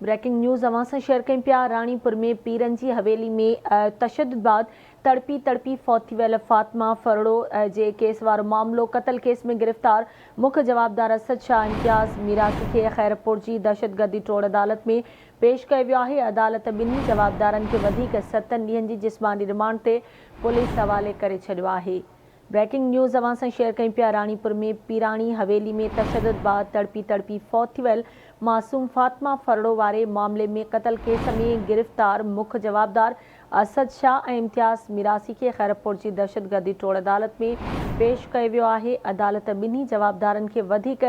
Breaking news اوهان سان share ڪيون پيا راڻيپور ۾ پيرن جي حويلي ۾ تشدد بعد تڙپي تڙپي فوت ٿي ويل فاطمه ڦرڙو جي ڪيس وارو معاملو قتل ڪيس ۾ گرفتار مک جوابدار اسد شاهه امتياز ميراسي کي خيرپور جي دهشتگردي ٽوڙ عدالت ۾ پيش ڪيو ويو آهي عدالت ٻنهي جوابدارن کي وڌيڪ ستن ڏينهن جي جسماني رمانڊ تي پوليس حوالي ڪري ڇڏيو آهي. بريڪنگ نيوز اوهان سان شيئر ڪيون پيا راڻيپور ۾ پيراڻي حويلي ۾ تشدد بعد تڙپي تڙپي فوت ٿي ويل معصوم فاطمه ڦرڙو واري معاملي ۾ قتل ڪيس ۾ گرفتار مک جوابدار اسد شاهه ۽ امتياز ميراسي کي خيرپور جي دهشتگردي ٽوڙ عدالت ۾ پيش ڪيو ويو آهي عدالت ٻنهي جوابدارن کي وڌيڪ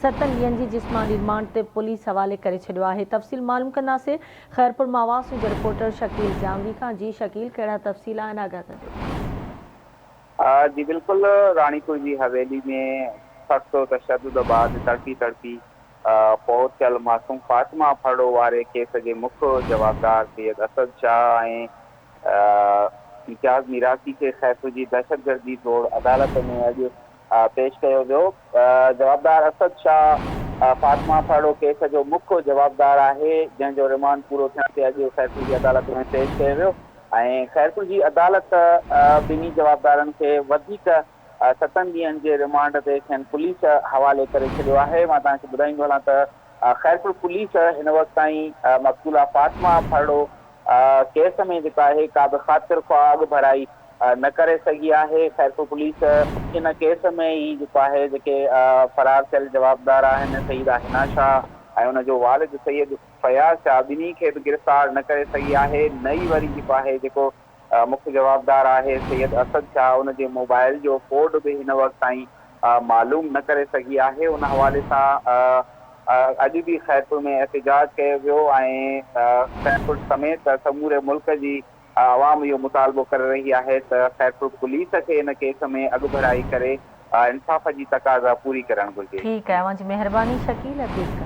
ستن ڏينهن جي جسماني رمانڊ تي پوليس حوالي ڪري ڇڏيو آهي تفصيل معلوم ڪنداسين خيرپور مان آواز نيوز جي رپورٽر شڪيل جاموي کان جي شڪيل ڪهڙا تفصيل آهن آگاهه ڪجو. جي بلڪل راڻيپور جي حويلي ۾ سخت تشدد بعد تڙپي تڙپي فوت ٿيل معصوم فاطمه ڦرڙو واري ڪيس جي مک جوابدار سيد اسد شاهه ۽ امتياز ميراسي کي خيرپور جي دهشتگردي ٽوڙ عدالت ۾ اڄ پيش ڪيو ويو. جوابدار اسد شاهه فاطمه ڦرڙو ڪيس جو مک جوابدار آهي جنهن جو رمانڊ پورو ٿيڻ تي اڄ خيرپور جي عدالت ۾ پيش ڪيو ويو. ۽ خيرپور جي عدالت ٻنهي جوابدارن کي وڌيڪ ستن ڏينهن جي رمانڊ تي کين پوليس حوالي ڪري ڇڏيو آهي. مان توهان کي ٻڌائيندو هلان ته خيرپور پوليس هن وقت تائين مقتوله فاطمه ڦرڙو ڪيس ۾ جيڪا آهي ڪا به خاطر خواهه اڳڀرائي نه ڪري سگهي آهي. خيرپور پوليس ان ڪيس ۾ ئي جيڪو آهي جيڪي فرار ٿيل جوابدار آهن سيده حنا شاهه ۽ ان جو والد سيد فياض شاهه ٻنهي کي به گرفتار نه ڪري سگهي آهي نه ئي وري جيڪو آهي جيڪو مک جوابدار آهي سيد اسد شاهه ان جي موبائل جو ڪوڊ به هن وقت تائين معلوم نه ڪري سگهي آهي ان حوالي سان اڄ به خيرپور ۾ احتجاج ڪيو ويو ۽ خيرپور سميت سموري ملڪ جي عوام اهو مطالبو ڪري رهي آهي ته خيرپور پوليس کي ان ڪيس ۾ اڳڀرائي ڪري انصاف جي تقاضا پوري ڪرڻ گهرجي. ٺيڪ آهي اوهان جي مهرباني شڪيل اپڊيٽ ڪرڻ.